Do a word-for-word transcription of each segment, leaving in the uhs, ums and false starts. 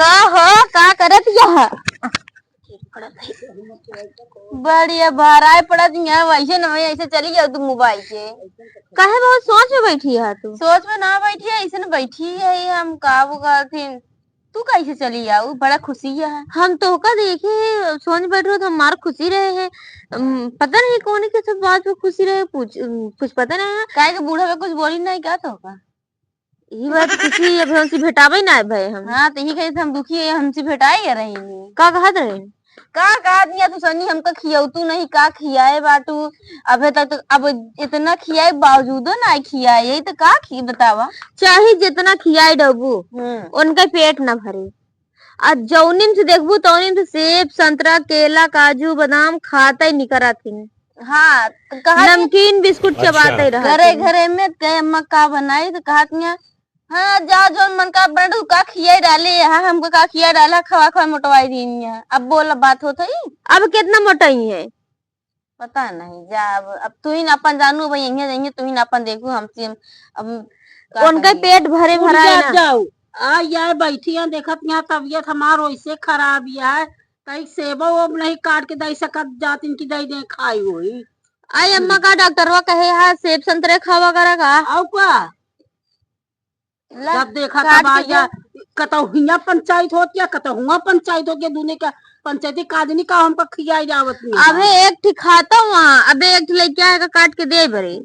का हो, का करत यह? बढ़िया भराए पड़त यहाँ, वैसे न वही ऐसे चली जाओ तू मोबाइल के। काहे बहुत सोच में बैठी है तू? सोच में ना बैठी है, ऐसे न बैठी है हम, का वो कहथिन, तू कैसे चली आऊ? बड़ा खुशी है। हम तोहका देखे सोच बैठ रहे, तो हमार खुशी रहे है। अम, पता नहीं कौन के सब बात में खुशी रहे, पूछ, अम, कुछ पता नहीं है। काहे के बूढ़ा में कुछ बोली नहीं क्या तोहका? यही बात खुशी, अभी हमसे भेटावे ना आए भाई हम। हाँ, तो यही कहे थे, हम दुखी है, हमसे भेटाए या रही नहीं। का कहत रहे? का कहत नहीं, तू सनी हमका खियाऊ, तू नहीं का खियाए बाटू, अबे तक तो, अब इतना खियाए बावजूदो ना खियाए, यही तो का खी बतावा। चाहे जितना खियाए डबू, हम्म। उनका पेट ना भरे। आ जौनिन से देखबू, तौनिन से सेब, संतरा, केला, काजू, बादाम खाते निकरत हिन। हाँ, तो कहत नमकीन बिस्कुट अच्छा। चबाते रहत घरे, हिन। घरे में कहे, "अम्मा का बनाई?" तो कहत हिया, "हाँ, जा, जौन मन का बना, तू का खियाई डाले, हाँ, हमको का खियाई डाला, खवा, खवा मोटवाई दीन है।" अब बोल, अब बात होत है? अब कितना मोटाई है? पता नहीं, जा, अब, अब तू ही ना अपन जानू भाई, यहीं, यहीं तू ही ना अपन देखू, हमसे हम, अब का उनका कही? पेट भरे उठ भरा है जा, ना। जाओ। आ, यार, बैठी हैं, देखत यहाँ तबीयत हमार वैसे खराब ही है, कहीं सेबो ओब नहीं काट के दे सकत, जात इनकी दे दे खाई होई। आई अम्मा का डॉक्टरवा कहे है, सेब संतरे खावा करा का? आऊ का? ला, जब देखा काट तब के आ जा, दे। कतौ हियां पंचायत होत या, कतौ हुआं पंचायत होत या, दुने का पंचायती काजनी का हमका खियाई जावत नहीं। अबे एक ठी खाता हुआ, अबे एक ठी लेके आएगा काट के दे बरे।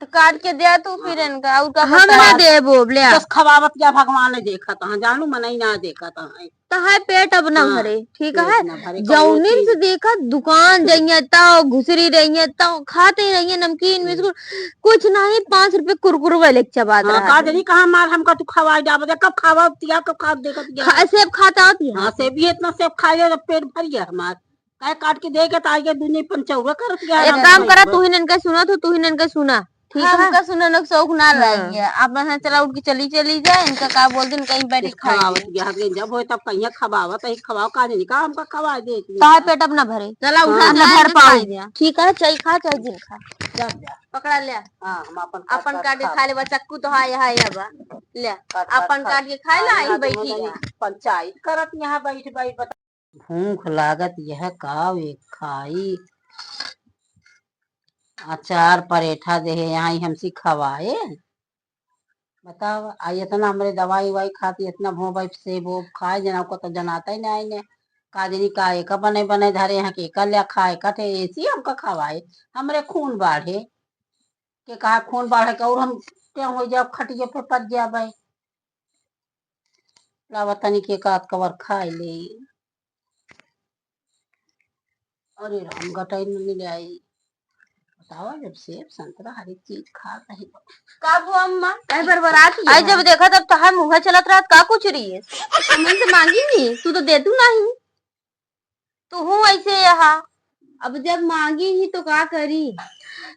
तो काट के दे तू फिर इनका, और का हम ना बताई? देबो, ले आ। बस खवावत या भगवान ने देखत, हाँ, जानू मनई ना देखत, हाँ। तहार पेट अब ना हाँ, भरे, ठीक पेट है? ना भरे, कौनो जौनिन चीज। से देखा, दुकान जइया तो, घुसरी रहिए तो, खाते रहिए नमकीन, हम्म। बिस्कुट, कुछ नहीं, पाँच रुपए कुरकुरे वाले के चबात हाँ, रहा का है। जनी कहाँ मार हमका तू खवाई डाबत है, कब खावा तिया, कब खावा देखत गया। खा-, सेब खाता होती है। हाँ, सेब भी इतना सेब खा लिया, जब पेट भर गया हमार। काहे काट के दे के तो आगे दुनिया पंचौरा करत गया एक हम काम खाई करा, बस। तू ही ननका सुना, तू, तू ही ननका सुना। ठीक है? हमका सुनने का शौक ना हाँ। लागी है। आप यहाँ चला उठ के चली, चली जाए, इनका का बोल दिन कहीं बैठ के कुछ खा खवावत ले। गया, हाथ गंजा भोए तब कहीं खवावत है, खवाओ का नहीं का हमका खवा दे इतनी कहा का। पेट अपना भरे। चला उठा हाँ। अपना जाए, भर अपना पाऊ। खाए दिया। ठीक है, चाहे खा, चाहे जिन खा। जा, जा। पकड़ा ले। हाँ, हम अपन काट अपन काट काट के खा। खा ले, बा चक्कू तो हाय, हाय, बा। ले, काट काट अपन खा। काट के खाए ला, हाँ, यहीं यहाँ बैठी दोनों है। जनी पंचायत करत यहाँ बैठ, बैठ, बता। भूख लागत यह का वे खाई। अचार परेठा देहे यहाँ हमसे खवाए। बताओ, आ इतना हमरे दवाई उवाई खाती, इतना भों भाई सेब ओब खाए, जना को तो जनाता ही नहीं ने। का जनी का एका बने बने धरे यहाँ के एका ले खाए, कटे एसी हमका खवाए, हमरे खून बाढ़े। के कहा खून बाढ़े के और हम क्या हो जाब, खटिया पे पड़ जाबे। लावा तनी के काट कवर खाए ले। अरे राम, गटाई में मिल आई। बतावा, जब सेब संतरा हर एक चीज खा रही। का वो अम्मा, कहीं बरबरात ही आई है? जब देखा तब तहार मुँह चलत रहत, का कुछ रही है? हमन से मांगी नहीं, तू तो देतू नहीं। तू हूँ ऐसे यहाँ। अब जब मांगी ही तो का करी?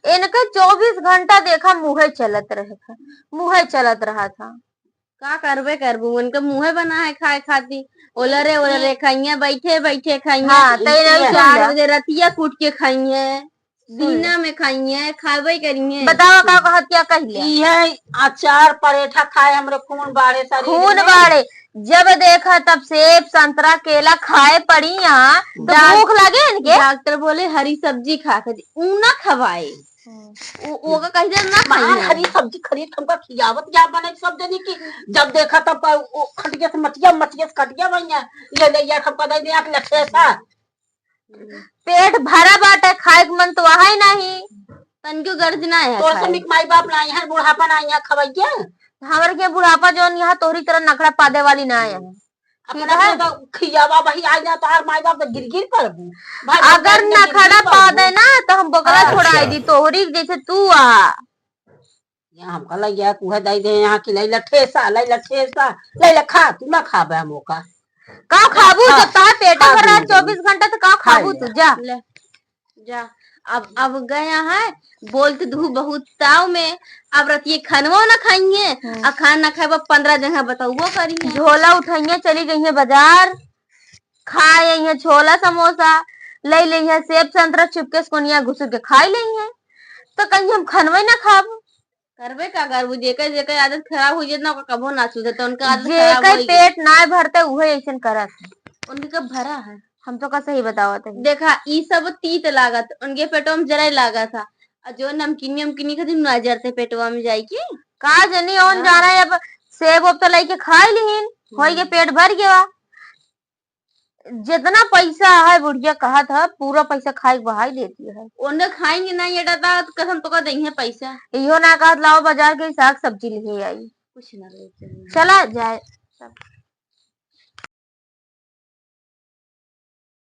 इनके चौबीस घंटा देखा मुँहे चलत रहे था, मुँहे चलत रहा था। का करबे करबू, उनके मुँहे बना है खाए खाती। ओलरे ओलरे खाइए, बैठे बैठे खाइए। हाँ, तै नहीं चार सुन बजे रतिया कूट के खाइए। सुन ले। दीना में खाइए, खाबे करिए। बतावा का कहत क्या कह ले? इहे अचार परेठा खाए हमरे खून बाढ़े शरीर खून में। बाढ़े। जब देखा तब सेब, संतरा, केला खाए पड़ी यहाँ, तो डॉक-, भूख लगे इनके? डॉक्टर बोले हरी सब्जी खा के, ऊ ना खवाए। हम्म। ऊ, ओका कह दे ना मार खाइए। हरी सब्जी खरीद हमका खियावत क्या बने सब जनी की, जब देखा तब ओ खटिया से मटिया, मटिया से खटिया भैया, ये ले यार हमका दे दे एक लठेसा। पेट भरा बाटे, खाए के मन तो वहाई नहीं, तनिको गर्ज ना है तोर खाए। सनिक माई बाप ना है, बुढ़ापा ना है, खवैया। हमर के बुढ़ापा जौन यहाँ तोहरी तरह नखड़ा पादे वाली ना है। ठीक अपना है? अपना तो खियावा भाई, आ जा तोहार माई बाप तो गिर गिर पड़बू। भाई अगर बाप ने गिर गिर नखड़ा पड़बू। पादे ना तो हम बकरा हाँ। छोड़ाई दी तोहरी जैसे तू आ। यहाँ हमका लग गया, तू है दे दे यहाँ की लैला ठेसा, लैला ठेसा, लैला खा, तू ना खाबे हम ओका। का खाबू? खा, जब तहार पेट खा भर रहा दूंगी। चौबीस घंटा तो का खा खाबू ले। तू? जा। ले, जा। अब, अब गया है, बोलत दू बहुत ताव में, अब रतिये खानवो ना खाइए, हम्म। आ खाना ना खाए, अब पन्द्रह जगह बतौबो करिए। झोला उठाइए, चली गई है बाजार, खाए यहाँ छोला समोसा, ले ले यहाँ सेब संतरा, चुपके से कोनिया घुसुर के खाई ले हैं, तो कहीं हम खानवे ना खाब। करबे का करबू, जेकर जेकर आदत खराब होइ जात ना, ओकर कबो ना सुधरत, उनका आदत खराब जेकर होई। पेट ना भरते उहे ऐसन करत है। उनके कब भरा है? हम तो का सही बतावत है। देखा, ई सब तीत लागत, उनके पेटवा में जरा ही लागत था। और जो नमकीनी उमकीनी खातिर ना जरते पेटवा में जाई के। का जनी ओन हाँ। जाना है, अब सेब ओब तो लइके खाई लिहिन, होई के हम्म। पेट भर गया। जितना पैसा है बुढ़िया कहत है, पूरा पैसा खाए के बहाई देती है। ओने खाएंगे ना ये दादा, तो कसम तो का देंगे पैसा। इहो ना कहत लाओ बाजार के साग सब्जी लिहे आई। कुछ ना लेते हैं। चला जाए।